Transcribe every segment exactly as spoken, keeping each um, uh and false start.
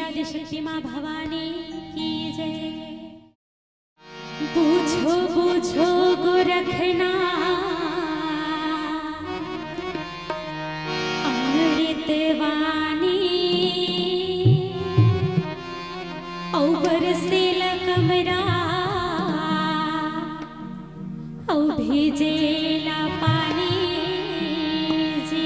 आदिशक्ति माँ भवानी की जय। बूझो बूझो गोरखनाथ अमृत वाणी, अउ बरसेला कमरा, अउ भीजेला पानी जी।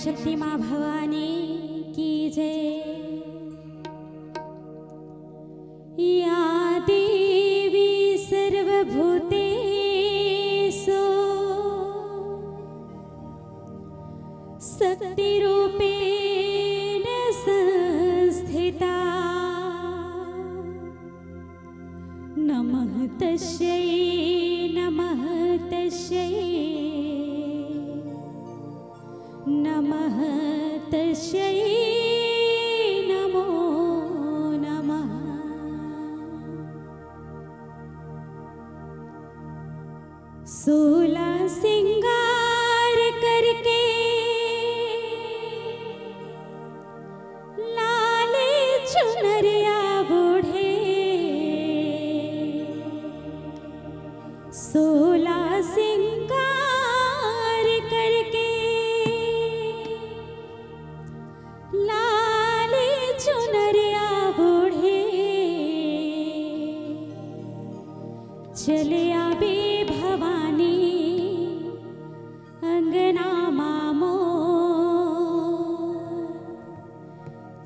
शक्ति माँ भवानी की जय। या देवी सर्वभूतेषु शक्तिरूपेण संस्थिता। नमः तस्यै, नमः तस्यै, नमः तस्यै, नमो नमः। सोलह सिंगार करके लाले चुनरिया ओढ़े, सोलह सिंगार करके लाले चुनरिया ओढ़े, चले आबे भवानी अंगना मा मोर,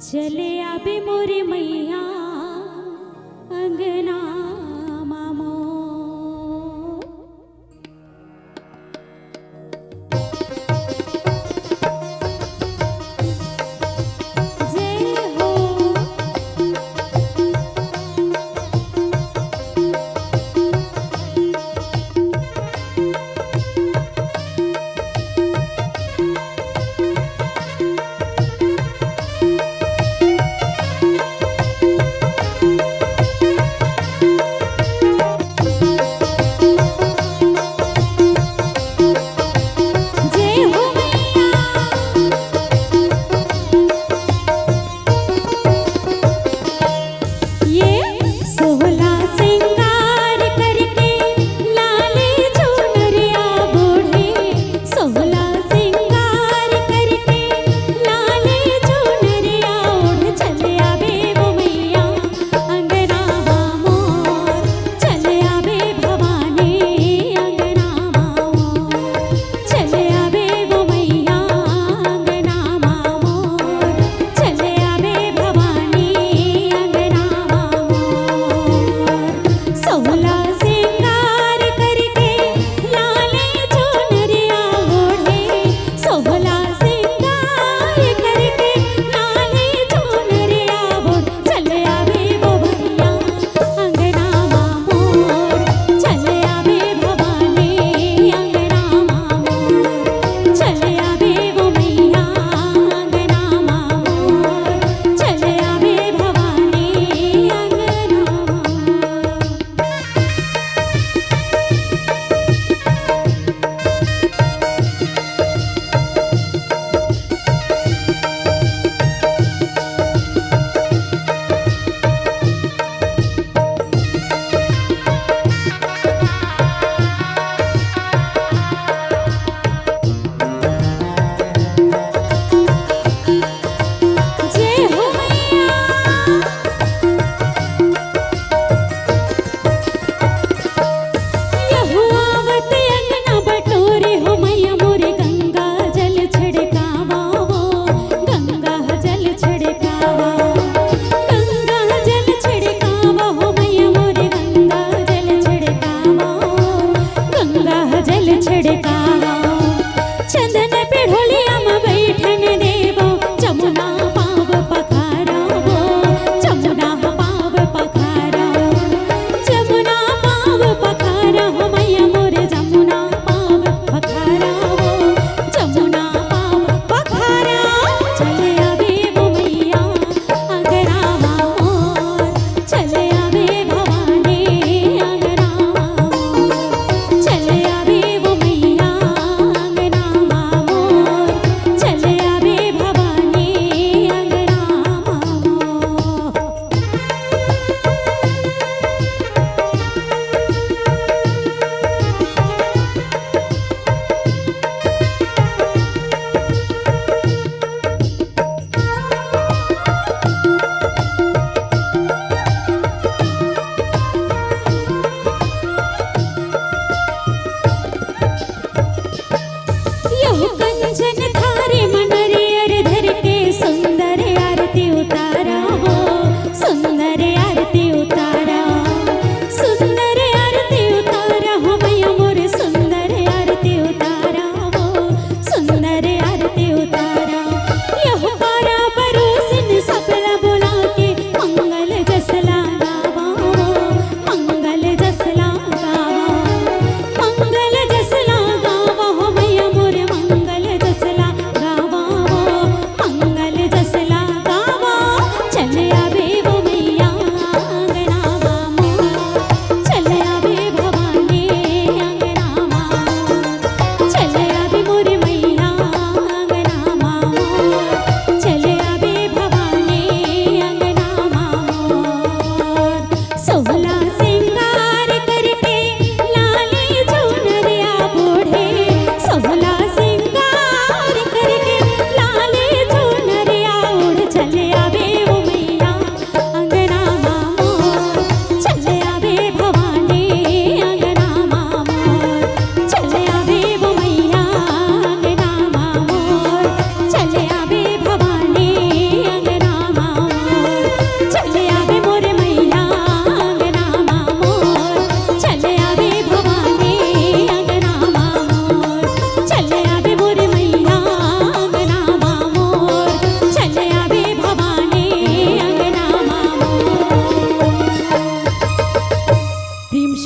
चले आबे मोरे मैया अंगना मा मोर। जय हो।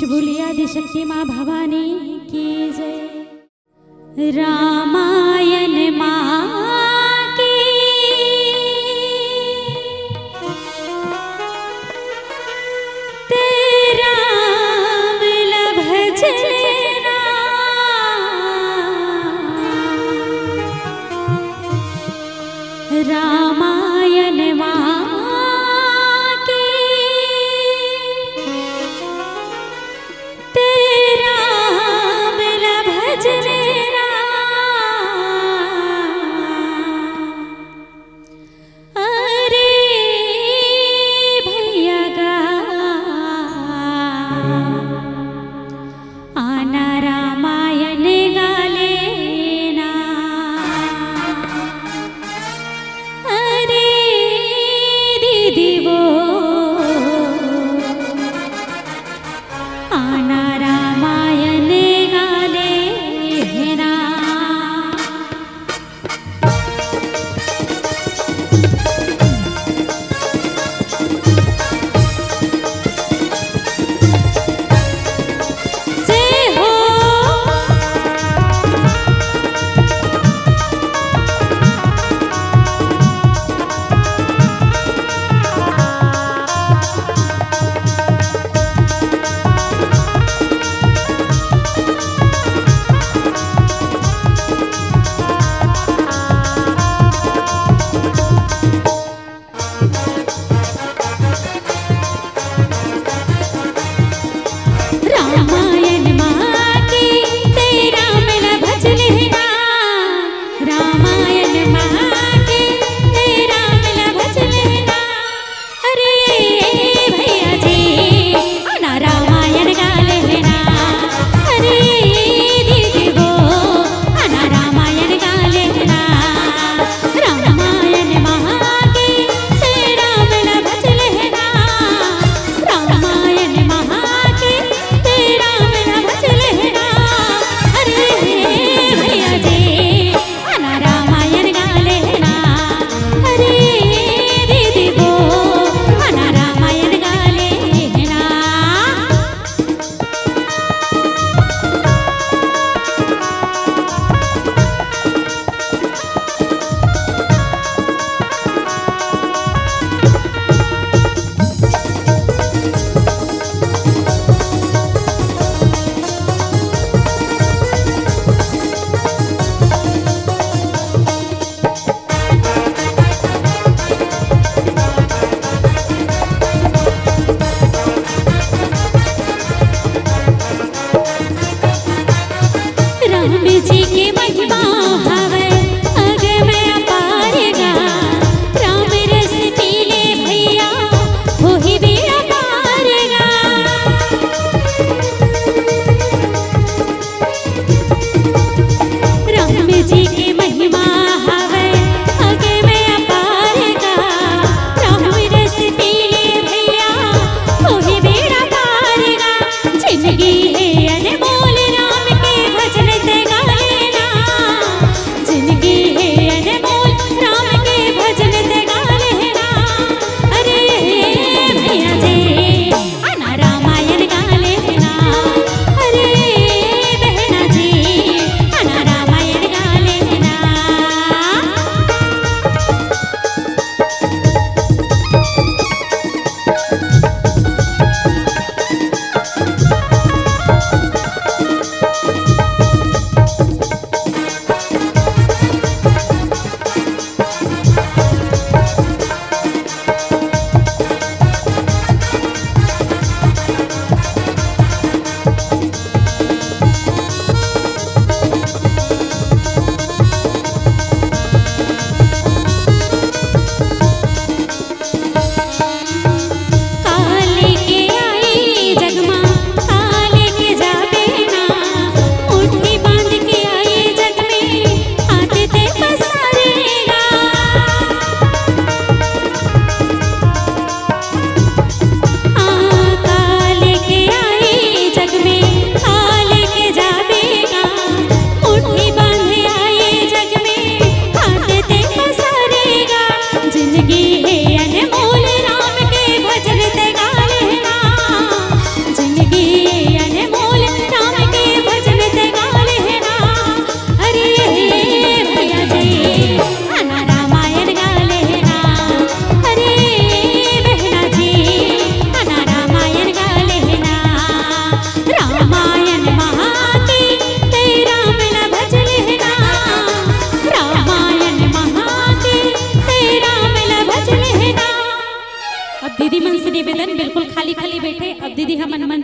बोलिए आदिशक्ति माँ भवानी की जय। रामायण माँ की, ते राम ला भज लेना। रामायण माँ की, ते राम ला भज लेना।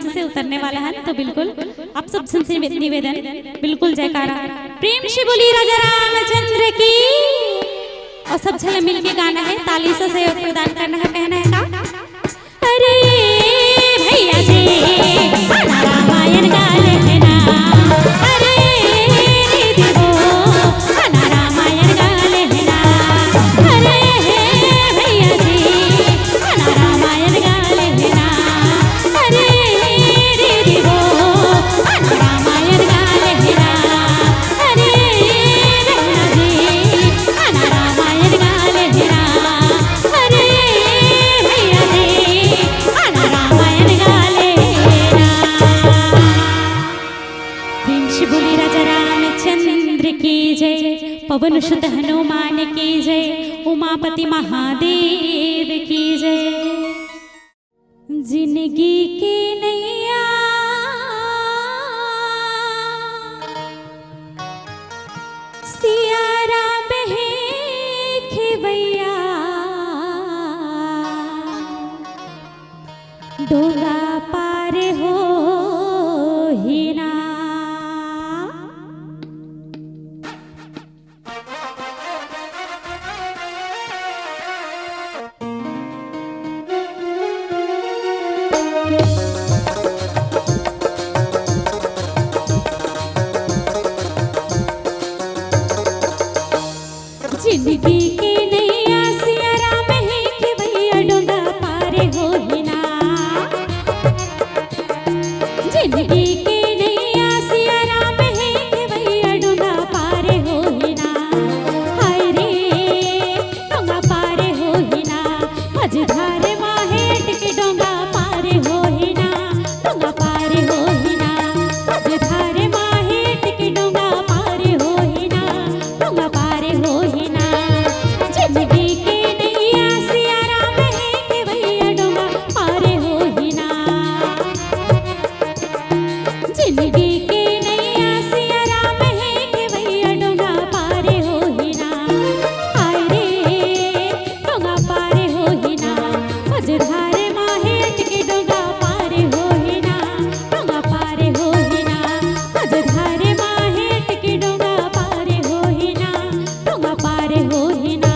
मंच से उतरने वाला है, तो बिल्कुल आप सब झन से निवेदन, बिल्कुल जयकारा, प्रेम से बोली राजा रामचंद्र की। और सब झन मिलके गाना है, ताली से सहयोग प्रदान करना है, कहना है का? अरे भैया जी, आना रामायण गा लेना। अरे दीदी वो, आना रामायण गा लेना। अरे भैया जी, आना रामायण गा लेना। अरे दीदी वो, आना रामायण गा लेना। अरे बहना जी, आना रामायण गा लेना। अरे भैया जी, आना रामायण गा लेना। प्रेम से बोली राजा रामचंद्र की जय, पवन सुत हनुमान की जय, उमापति महादेव की जय। जिंदगी के नैया सिया राम है खेवैया, डोंगा पार होही ना। जिंदगी के नैया सिया राम है खेवैया, डोंगा पार होही ना। जिंदगी के नैया सिया राम है खेवैया, डोंगा पार होही ना। हाय रे, डोंगा पार होही ना। मझधार माहे अटके, डोंगा पार होही ना। डोंगा पार होही ना। मझधार माहे अटके, डोंगा पार होही ना। डोंगा पार होही ना। जिंदगी के नैया सिया राम है खेवैया, डोंगा पार होही ना। जिंदगी के नैया सिया राम है खेवैया, डोंगा पार होही ना। हाय रे, डोंगा पार होही ना। मझधार माहे अटके, डोंगा पार होही ना। डोंगा पार होही ना। मझधार माहे अटके, डोंगा पार होही ना। डोंगा पार होही ना।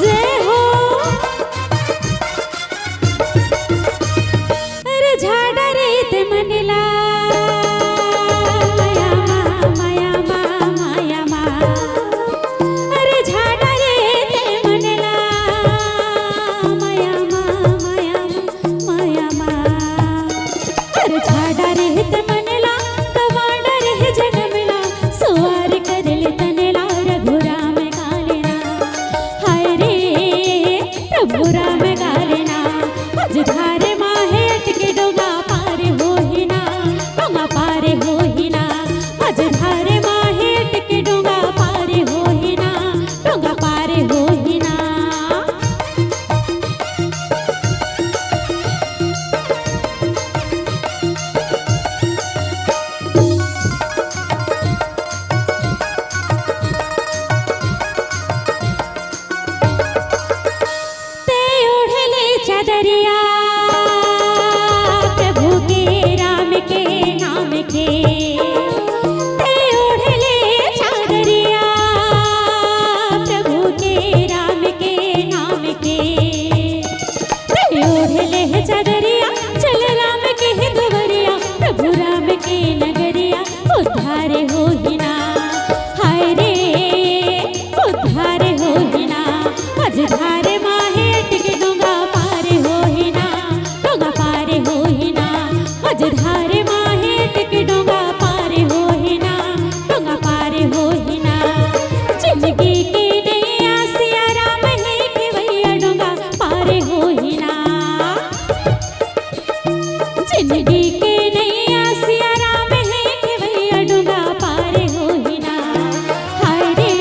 जय हो। अरे झाड़ा रे ते मन ला, माया मा, माया मा, माया मा। अरे झाड़ा रे ते मन ला, माया मा, माया मा, माया मा। अरे झाड़ा रे ते मन ला, गवाड़ा रे जनम ला, सुवार कर ले तन ला, रघुराम गा लेना। हाय रे, रघुराम गा लेना। मझधार माहे अटके, डोंगा पार होही ना। डोंगा पार होही ना। मझधार माहे अटके, डोंगा पार होही ना। डोंगा पार होही ना। ते ओढ़ले चादरिया प्रभु के, राम के नाम के। ते ओढ़ले चादरिया प्रभु के, राम के नाम के। ते ओढ़ले चादरिया, चल राम के दुवरिया, प्रभु राम के नगरिया। उद्धार होही ना, हाय रे, उद्धार होही ना। मझधार माहे अटके, डोंगा पार होही ना। डोंगा पार होही ना। मझधार माहे अटके, डोंगा पार होही ना। डोंगा पार होही ना। जिंदगी के नैया सिया राम है खेवैया, डोंगा पार होही ना। जिंदगी के नैया सिया राम है खेवैया, डोंगा पार होही ना। हाय रे,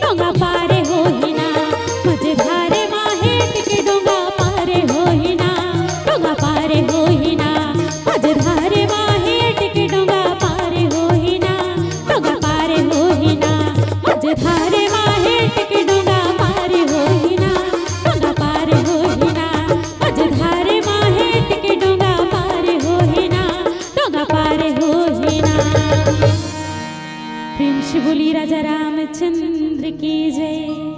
डोंगा पार होही ना। मझधार माहे अटके, डोंगा पार होही ना। प्रेम से बोली राजा रामचंद्र की जय।